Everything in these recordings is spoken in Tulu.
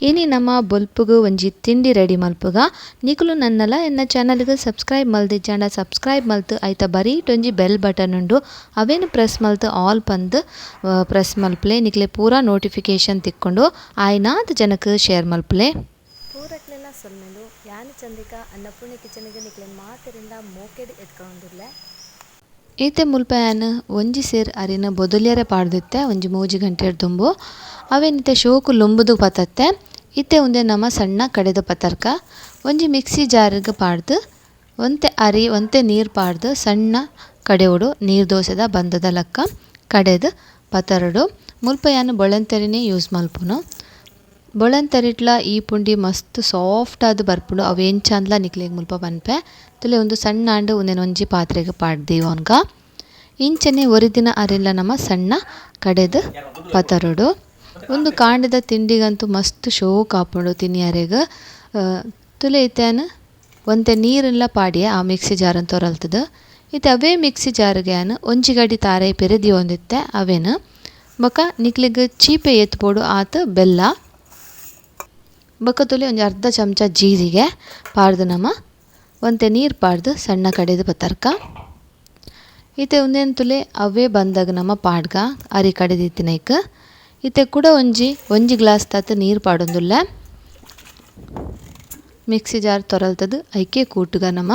ಇನಿ ನಮ್ಮ ಬೊಲ್ಪುಗು ಒಂಜಿ ತಿಂಡಿ ರೆಡಿ ಮಲ್ಪುಗ. ನಿಕುಲು ನನ್ನಲ ಎನ್ನ ಚಾನಲ್ಗೆ ಸಬ್ಸ್ಕ್ರೈಬ್ ಮಲ್ದಿಜ್ಜಾಂಡ ಸಬ್ಸ್ಕ್ರೈಬ್ ಮಲ್ತು ಐತ ಬರೀಟ್ ಒಂಜಿ ಬೆಲ್ ಬಟನ್ ಉಂಡು, ಅವೇನು ಪ್ರೆಸ್ ಮಲ್ತು ಆಲ್ ಪಂದ್ ಪ್ರೆಸ್ ಮಲ್ಪಲೆ. ನಿಕ್ಲೆ ಪೂರಾ ನೋಟಿಫಿಕೇಶನ್ ತಿಕ್ಕೊಂಡು ಆಯ್ನಾತ್ ಜನಕ್ಕೆ ಶೇರ್ ಮಲ್ಪಲೆ. ಪೂರಕ್ಲೆನ ಸೊಲ್ಮೆಲು. ಯಾನ್ ಚಂದ್ರಿಕಾ ಅನ್ನಪೂರ್ಣೆ ಕಿಚನ್ಗೆ ನಿಕ್ಲೆನ್ ಮಾತೆರಿಂದ ಮೋಕೆಡ್ ಎದ್ಕೊಂದುಲ್ಲೆ. ಈತೆ ಮುಲ್ಪ ಯಾನ್ ಒಂಜಿ ಸೇರ್ ಅರಿನ ಬೊದೊಲಿಯರೆ ಪಾಡ್ದಿತ್ತೆ ಒಂಜಿ 3 ಗಂಟೆ ದುಂಬು. ಅವೇನಿತ್ತೆ ಶೋಕು ಲುಂಬುದು ಪತತ್ತೆ. ಇತ್ತೆ ಉಂದೆ ನಮ್ಮ ಸಣ್ಣ ಕಡೆದ ಪತರ್ಕ ಒಂಜಿ ಮಿಕ್ಸಿ ಜಾರಿಗೆ ಪಾಡ್ದು ಒಂತೆ ಅರಿ ಒಂತೆ ನೀರು ಪಾಡ್ದು ಸಣ್ಣ ಕಡೆಯೋಡು ನೀರು ದೋಸೆದ ಬಂದದ ಲಕ್ಕ ಕಡೆದು ಪತರಡು. ಮುಲ್ಪ ಯಾನ್ ಬೊಳಂತರಿನೇ ಯೂಸ್ ಮಲ್ಪುನು. ಬೊಳಂತರಿಟ್ಲ ಈ ಪುಂಡಿ ಮಸ್ತ್ ಸಾಫ್ಟ್ ಆದ್ ಬರ್ಪುಂಡು. ಅವು ಎಂಚಾಂದ್ಲ ನಿಕ್ಲೆಗ್ ಮುಲ್ಪ ಪನ್ಪೆ. ತುಲೆ ಒಂದು ಸಣ್ಣ ಆಂಡ್ ಉಂದೆನ್ ಒಂಜಿ ಪಾತ್ರೆಗ್ ಪಾಡ್ದೀವೊನ್ಗ. ಇಂಚನೆ ಒರಿದಿನ ಅರಿನ್ಲ ನಮ್ಮ ಸಣ್ಣ ಕಡೆದು ಪತರಡು. ಒಂದು ಕಾಂಡದ ತಿಂಡಿಗಂತೂ ಮಸ್ತ್ ಶೋಕ್ ಆಪುಂಡು ತಿನಿಯರೆಗ್. ತುಲೆ ಇತ್ಯಾನ್ ಒಂತೆ ನೀರೆಲ್ಲ ಪಾಡಿಯೆ ಆ ಮಿಕ್ಸಿ ಜಾರನ್ ತೊರಲ್ತದ. ಇತ್ತೆ ಅವೇ ಮಿಕ್ಸಿ ಜಾರಿಗೆ ಯಾನ್ ಒಂಜಿ ಗಡಿ ತಾರೆ ಪೆರೆದಿಯೊಂದಿತ್ತೆ ಅವೇನು ಬೊಕ ನಿಕ್ಲೆಗ್ ಚೀಪೆ ಎತ್ಪೋಡು ಆತ್ ಬೆಲ್ಲ ಬೊಕ ತುಲೆ ಒಂಜಿ ಅರ್ಧ ಚಮಚ ಜೀರಿಗೆ ಪಾಡ್ದು ನಮ ಒಂತೆ ನೀರು ಪಾಡ್ದು ಸಣ್ಣ ಕಡೆದು ಪತರ್ಕ. ಇತ್ತೆ ಉಂದೆನ್ ತುಲೆ ಅವೇ ಬಂದಾಗ ನಮ ಪಾಡ್ಗ ಅರಿ ಕಡೆದಿತ್ತಿನೈಕ್. ಇತ್ತೆ ಕೂಡ ಒಂಜಿ ಒಂಜಿ ಗ್ಲಾಸ್ ತಾತ ನೀರು ಪಾಡೊಂದುಲ್ಲೆ. ಮಿಕ್ಸಿ ಜಾರ್ ತೊರಲ್ತದ ಐಕೆ ಕೂಟುಗ ನಮ.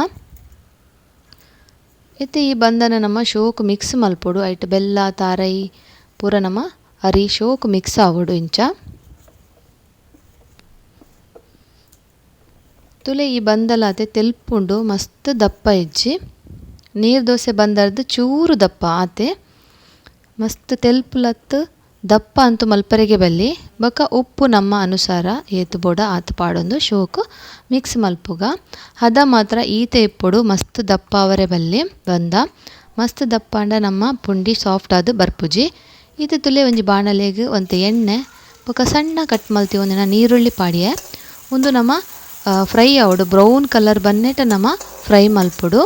ಇತ್ತೆ ಈ ಬಂದನ ನಮ್ಮ ಶೋಕ್ ಮಿಕ್ಸ್ ಮಲ್ಪೊಡು. ಐಟ್ ಬೆಲ್ಲ ತಾರೈ ಪೂರ ನಮ ಅರಿ ಶೋಕ್ ಮಿಕ್ಸ್ ಆವೊಡು ಇಂಚ. ತುಲೆ ಈ ಬಂದಲಾತೆ ತೆಲ್ಪುಂಡು ಮಸ್ತ್ ದಪ್ಪ ಇಜ್ಜಿ. ನೀರು ದೋಸೆ ಬಂದರ್ದು ಚೂರು ದಪ್ಪ ಆತೆ ಮಸ್ತ್ ತೆಲ್ಪುಲತ್ತು ದಪ್ಪ ಅಂತೂ ಮಲ್ಪರೆಗೆ ಬಲ್ಲಿ. ಬೊಕ ಉಪ್ಪು ನಮ್ಮ ಅನುಸಾರ ಏತು ಬೋಡ ಆತು ಪಾಡೊಂದು ಶೋಕು ಮಿಕ್ಸ್ ಮಲ್ಪುಗ. ಹದ ಮಾತ್ರ ಈತೆ ಇಪ್ಪೊಡು, ಮಸ್ತ್ ದಪ್ಪ ಅವರೆ ಬಲ್ಲಿ ಬಂದ. ಮಸ್ತ್ ದಪ್ಪಾಂಡ ನಮ್ಮ ಪುಂಡಿ ಸಾಫ್ಟ್ ಆದ್ ಬರ್ಪುಜಿ. ಈತೆ ತುಲೆ ಒಂಜಿ ಬಾಣಲೆಗ್ ಒಂತೆ ಎಣ್ಣೆ ಬೊಕ ಸಣ್ಣ ಕಟ್ ಮಲ್ತಿ ಒಂದಿನ ನೀರುಳ್ಳಿ ಪಾಡಿಯೆ. ಉಂದು ನಮ್ಮ ಫ್ರೈ ಆವೊಡು, ಬ್ರೌನ್ ಕಲರ್ ಬನ್ನೇಟ ನಮ್ಮ ಫ್ರೈ ಮಲ್ಪೊಡು.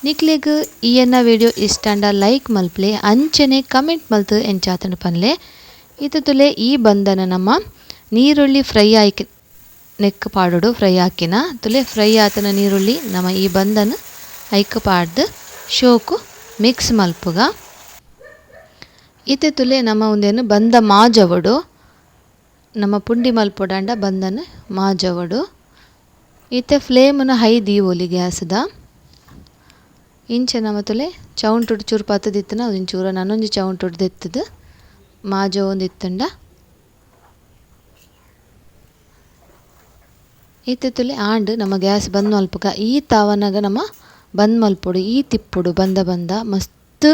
ನಿಕ್ಲೆಗ್ ಈ ಎನ್ನ ವಿಡಿಯೋ ಇಷ್ಟಾಂಡ ಲೈಕ್ ಮಲ್ಪಲೆ, ಅಂಚನೆ ಕಮೆಂಟ್ ಮಲ್ತು ಎಂಚಾತನ ಪನ್ಲೆ. ಇತ್ತೆ ತುಲೆ ಈ ಬಂದನ ನಮ್ಮ ನೀರುಳ್ಳಿ ಫ್ರೈ ಆಯ್ಕೆ ನೆಕ್ ಪಾಡೋಡು. ಫ್ರೈ ಹಾಕಿನ ತುಲೆ ಫ್ರೈ ಆತನ ನೀರುಳ್ಳಿ ನಮ್ಮ ಈ ಬಂದನ ಐಕ್ ಪಾಡ್ದು ಶೋಕು ಮಿಕ್ಸ್ ಮಲ್ಪುಗ. ಇತ್ತೆ ತುಲೆ ನಮ್ಮ ಉಂದೇನು ಬಂದ ಮಾಜವಡು, ನಮ್ಮ ಪುಂಡಿ ಮಲ್ಪೊಡಾಂಡ ಬಂದನ ಮಾಜವಡು. ಇತ್ತೆ ಫ್ಲೇಮನ್ನು ಹೈ ದೀವೊಲಿ ಗ್ಯಾಸ್ದ. ಇಂಚ ನಮ್ಮ ತುಲೆ ಚೌಂಟುಡು ಚೂರು ಪತ್ತದಿತ್ತನ ಒಂಚೂರು ನಾನೊಂಜಿ ಚೌಂಟುಡು ದೆತ್ತದು ಮಾಜ ಒಂದಿತ್ತಂಡ. ಇತ್ತೆ ತುಲೆ ಆಂಡ್ ನಮ್ಮ ಗ್ಯಾಸ್ ಬಂದ್ ಮಲ್ಪುಗ. ಈ ತಾವನಾಗ ನಮ್ಮ ಬಂದ್ ಮಲ್ಪೊಡು. ಈ ತಿಪ್ಪುಡು ಬಂದ ಬಂದ ಮಸ್ತ್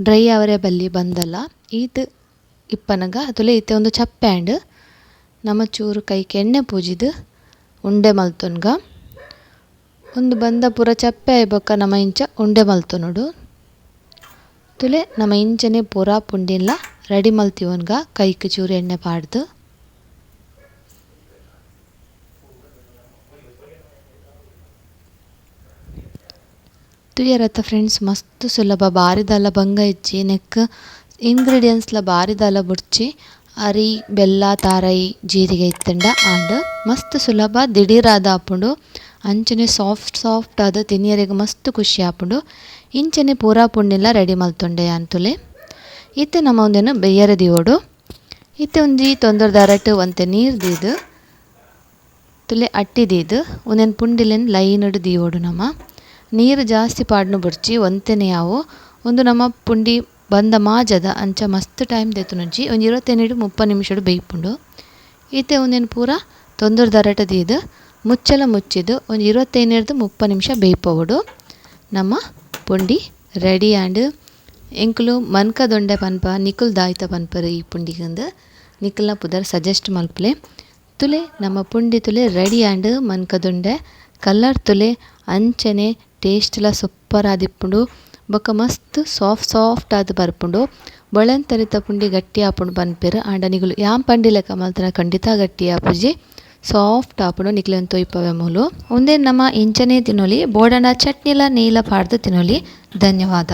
ಡ್ರೈ ಅವರೆ ಬಲ್ಲಿ ಬಂದಲ್ಲ. ಈತ್ ಇಪ್ಪನಗ ತುಲೆ ಇತ್ತೆ ಒಂದು ಚಪ್ಪೆ ಆಂಡ್ ನಮ್ಮ ಚೂರು ಕೈಗೆ ಎಣ್ಣೆ ಪೂಜಿದು ಉಂಡೆ ಮಲ್ತೊನ್ಗ. ಒಂದು ಬಂದ ಪೂರ ಚಪ್ಪೆ ಆಯ್ಬೊಕ್ಕ ನಮ್ಮ ಇಂಚ ಉಂಡೆ ಮಲ್ತೊನೊಡು. ತುಲೆ ನಮ್ಮ ಇಂಚನೆ ಪೂರ ಪುಂಡಿನ್ಲ ರೆಡಿ ಮಲ್ತಿವೊನ್ಗ ಕೈಕ್ ಚೂರು ಎಣ್ಣೆ ಪಾಡ್ದು. ತುಯರತ್ತ ಫ್ರೆಂಡ್ಸ್ ಮಸ್ತ್ ಸುಲಭ, ಬಾರಿದಲ್ಲ ಬಂಗ ಇಜ್ಜಿ. ನೆಕ್ ಇಂಗ್ರೀಡಿಯೆಂಟ್ಸ್ಲ ಬಾರಿದಲ್ಲ ಬುಡ್ಚಿ. ಅರಿ ಬೆಲ್ಲ ತಾರೈ ಜೀರಿಗೆ ಇತ್ತಂಡ ಆಂಡ್ ಮಸ್ತ್ ಸುಲಭ ದಿಢೀರಾದ ಆಪುಂಡು. ಅಂಚನೆ ಸಾಫ್ಟ್ ಸಾಫ್ಟ್ ಆದ್ ತಿನಿಯರೆಗ್ ಮಸ್ತ್ ಖುಷಿ ಆಪುಂಡು. ಇಂಚನೆ ಪೂರಾ ಪುಂಡಿನ್ಲ ರೆಡಿ ಮಲ್ತೊಂಡೆ ಅಂತುಲೆ. ಇತ್ತೆ ನಮ್ಮ ಒಂದೇನು ಬೆಯ್ಯರೆ ದೀವೊಡು. ಇತ್ತೆ ಒಂಜಿ ತೊಂದರೆದಾರಟ್ ಒಂತೆ ನೀರು ದೀದು ತುಲೆ ಅಟ್ಟಿ ದೀದು ಒಂದೇನು ಪುಂಡಿಲೆನ್ ಲೈನ್ಡ್ ದೀವೊಡು. ನಮ್ಮ ನೀರು ಜಾಸ್ತಿ ಪಾಡ್ನು ಬುಡ್ಚಿ, ಒಂತೆನೆ ಯಾವು. ಒಂದು ನಮ್ಮ ಪುಂಡಿ ಬಂದ ಮಾಜದ ಅಂಚ ಮಸ್ತ್ ಟೈಮ್ ದೆತ್ತುನುಜ್ಜಿ. ಒಂಜಿ 25-30 ನಿಮಿಷಡ್ ಬೇಯ್ಪುಂಡು. ಇತ್ತೆ ಒಂದೇನು ಪೂರ ತೊಂದರೆದಾರಟ ದೀದು ಮುಚ್ಚಲ ಮುಚ್ಚಿದು ಒಂಜಿ 25-30 ನಿಮಿಷ ಬೇಯ್ಪೊಡು. ನಮ್ಮ ಪುಂಡಿ ರೆಡಿ ಆಂಡ್. ಎಂಕುಲು ಮನ್ಕ ದೊಂಡೆ ಪನ್ಪ ನಿಕುಲ್ ದಾಯ್ತ ಪನ್ಪರು ಈ ಪುಂಡಿಗಂದು. ನಿಕುಲ್ನ ಪುದರ್ ಸಜೆಸ್ಟ್ ಮಲ್ಪಲೆ. ತುಲೆ ನಮ್ಮ ಪುಂಡಿ ತುಲೆ ರೆಡಿ ಆಂಡ್. ಮನ್ಕ ದೊಂಡೆ ಕಲರ್ ತುಲೆ ಅಂಚನೆ ಟೇಸ್ಟ್ಲ ಸೂಪರ್ ಆದಿಪ್ಪುಂಡು. ಬೊಕ ಮಸ್ತ್ ಸಾಫ್ಟ್ ಸಾಫ್ಟ್ ಆದ್ ಬರ್ಪುಂಡು. ಬೊಳಂತರಿತ ಪುಂಡಿ ಗಟ್ಟಿ ಆಪುಂಡು ಪನ್ಪೆರ್. ಆಂಡ ನಿಕುಲು ಯಾನ್ ಪಂಡಿ ಲೆಕ್ಕ ಮಲ್ತನ ಖಂಡಿತ ಗಟ್ಟಿ ಆಪುಜಿ, ಸಾಫ್ಟ್ ಆಪುಂಡು. ನಿಕ್ಲೆನ್ ತೊಯ್ಪವೆ ಮೂಲು. ಉಂದೆನ್ ನಮ ಇಂಚನೆ ತಿನೊಲಿ, ಬೋಡಂಡ ಚಟ್ನಿಲ ನೀಲ ಪಾಡ್ದು ತಿನೊಲಿ. ಧನ್ಯವಾದ.